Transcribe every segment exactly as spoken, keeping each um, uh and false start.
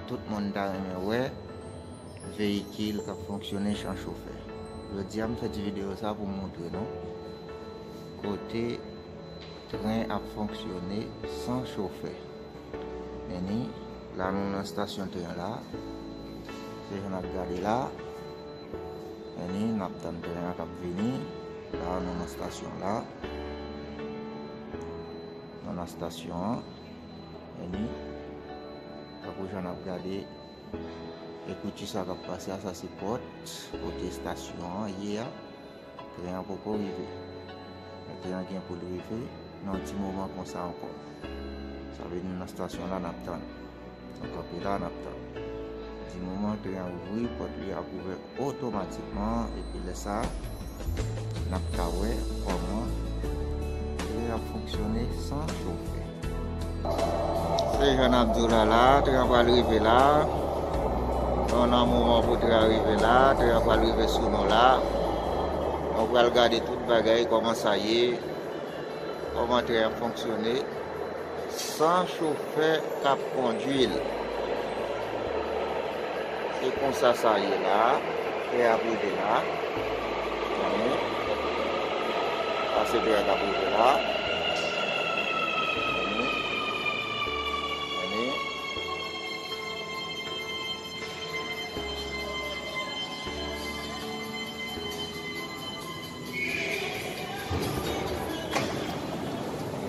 Tout moun ta renmen wè veyikil k ap fonksyone san chofè. Jodi a, m fè ti videyo sa pou m montre nou kote tren ap fonksyone san chofè. Men ni, la nou nan estasyon tren la. Se jan n ap gade la. Men ni, n ap tann tren an k ap vini. La nou nan estasyon la. Nou nan estasyon an. Men ni, tankou jan n ap gade ekriti sa k ap pase a, sa se pòt kote estasyon an ye a. Tren an poko rive. Men tren an gen pou l rive nan yon ti moman konsa ankò. Sa vle di nou nan estasyon la, n ap tann. Nou kanpe la, n ap tann. Di moman tren an ouvri, pòt li ap ouvè otomatikman, epi lè sa a, n ap ka wè kòman tren ap fonksyone san chofè. Se jan n ap di w la la, tren an pral rive la. Nou nan moman pou tren an rive la, tren an pral rive sou nou la. Nou pral gade tout bagay, kòman sa ye, kòman tren an fonksyone san chofè k ap kondui l. Se konsa sa ye la. Tren ap rive la. Tande. Sa se tren k ap rive la. Tande. Tande.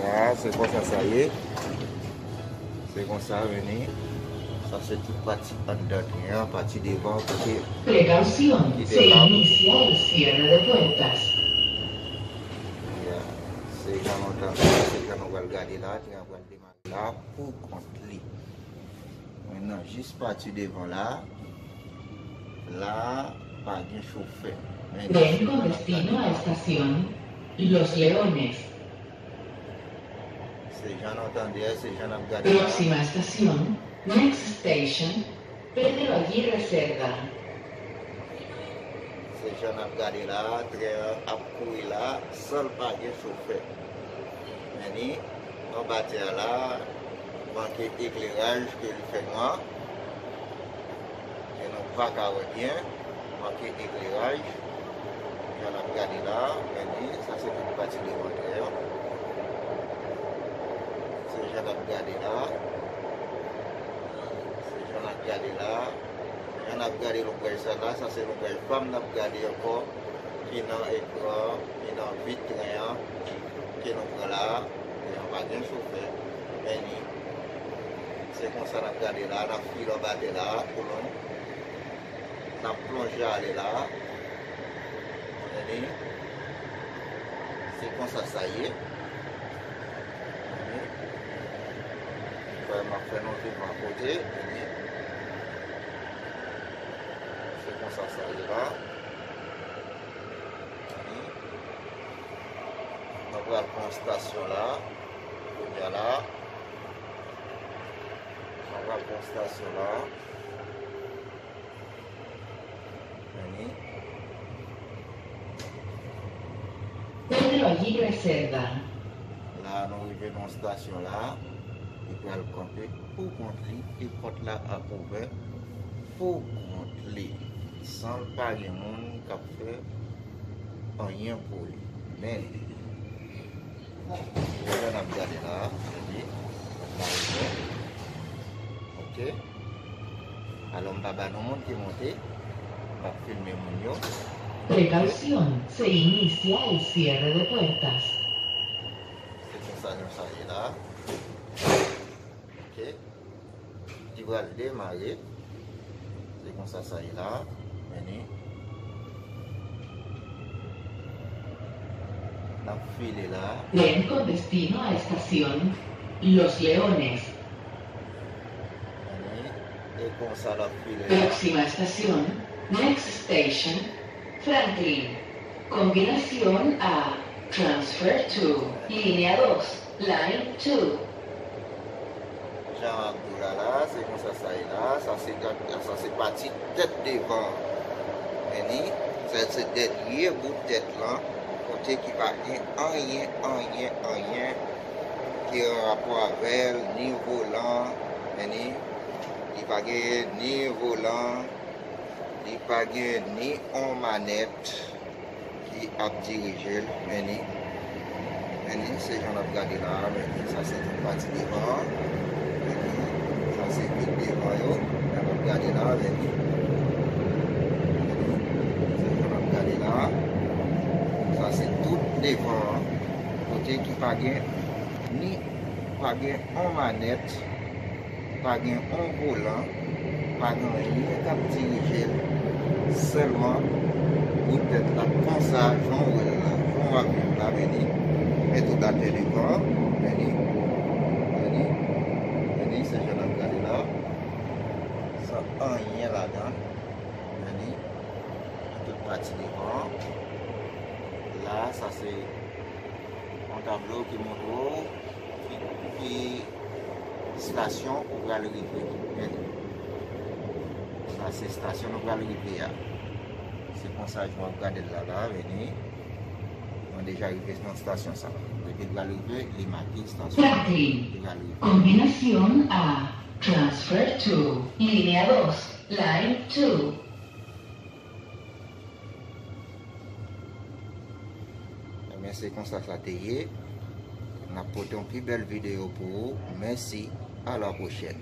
Ya, se konsa sa ye. Se konsa, vini. Sa se tout pati anndan tren an, pati devan, kote Precaución, se inicia el cierre de puertas. Ya, se jan nou tande, se jan nou pral gade la, tren an pral demare la pou kont li. Mentnan, jis pati devan la, la pa gen chofè. Men Tren con destino a estación Los Leones. Se jan nou tande a, se jan n ap gade la. Próxima estación, next station, Pedro Aguirre Cerda. Se jan n ap gade la, tren an ap kouri la, san l pa gen chofè. Men ni, anba tè a la, manke ekleraj ke li fè nwa, ke nou pa ka wè byen, manke ekleraj, jan n ap gade la, men ni, sa se tout pati devan tren an. Se jan n ap gade la, se jan n ap gade la, jan n ap gade lonbraj sa la, sa se lonbraj pa m n ap gade ankò, ki nan ekran, ki nan vit tren an, ke nou pran la, tren an pa gen chofè, men ni. Se konsa n ap gade la, n ap file anba tè la, pou nou, n ap plonje ale la, men ni. Se konsa sa ye. Men ni. Frè m ap fè nou viv akote, men ni. Se konsa sa ye la. Men ni. Nou pral pran estasyon la. Kounye a la. Nou pral pran estasyon la. Men ni. Pedro Aguirre Cerda. La, nou rive nan estasyon la. Li pral kanpe pou kont li, e pòt la ap ouvè pou kont li. San l pa gen moun k ap fè anyen pou li. Men, jan n ap gade la, epi, n ap gade. Ok. Alò, m pa ba nou moun ki monte, m ap filme moun yo. Precaución, se inicia el cierre de puertas. Se konsa nou sa ye la. Ok. Li pral demare. Se konsa sa ye la. Men ni. N ap file la. Tren con destino a estación Los Leones. Men ni. E konsa l ap file la. Próxima estación, next station, Franklin. Continuación a Transfer to, línea dos, Line two. Jan m ap di w la la, se konsa sa ye la. Sa se, sa se pati tèt devan. Men ni, sa se dènye bout tèt lan, kote ki pa gen anyen, anyen, anyen ki an rapò avè l, ni volan, men ni, Li pa gen ni volan, li pa gen ni on manèt ki ap dirije l. Men ni, men ni, se jan n ap gade la a, men ni, sa se tout pati devan an. Men ni, sa se vit devan yo, men n ap gade la a, men ni. Men ni, se jan n ap gade la a, sa se tout devan an, kote ki pa gen ni, pa gen on manèt, pa gen on volan, pa gen anyen k ap dirije l. Sèlman, wout tèt la konsa, jan w wè l la, jan w ap viv la, men ni, men tout atè devan, men ni, men ni, men ni, se jan n ap gade la, san anyen ladan, men ni, tout pati devan. La, sa se yon tablo ki montre w ki, ki estasyon ou pral rive. Men, sa se estasyon nou pral rive a. Se konsa jan w ap gade l la, la, men ni. Mwen deja rive nan estasyon sa. Depi l pral rive, li make estasyon. Parte. Li pral rive. Continuación a Transfer to Línea dos, Line two. Ebyen, se konsa sa te ye. N ap pote yon pi bèl videyo pou ou. Mèsi, a la pwochèn.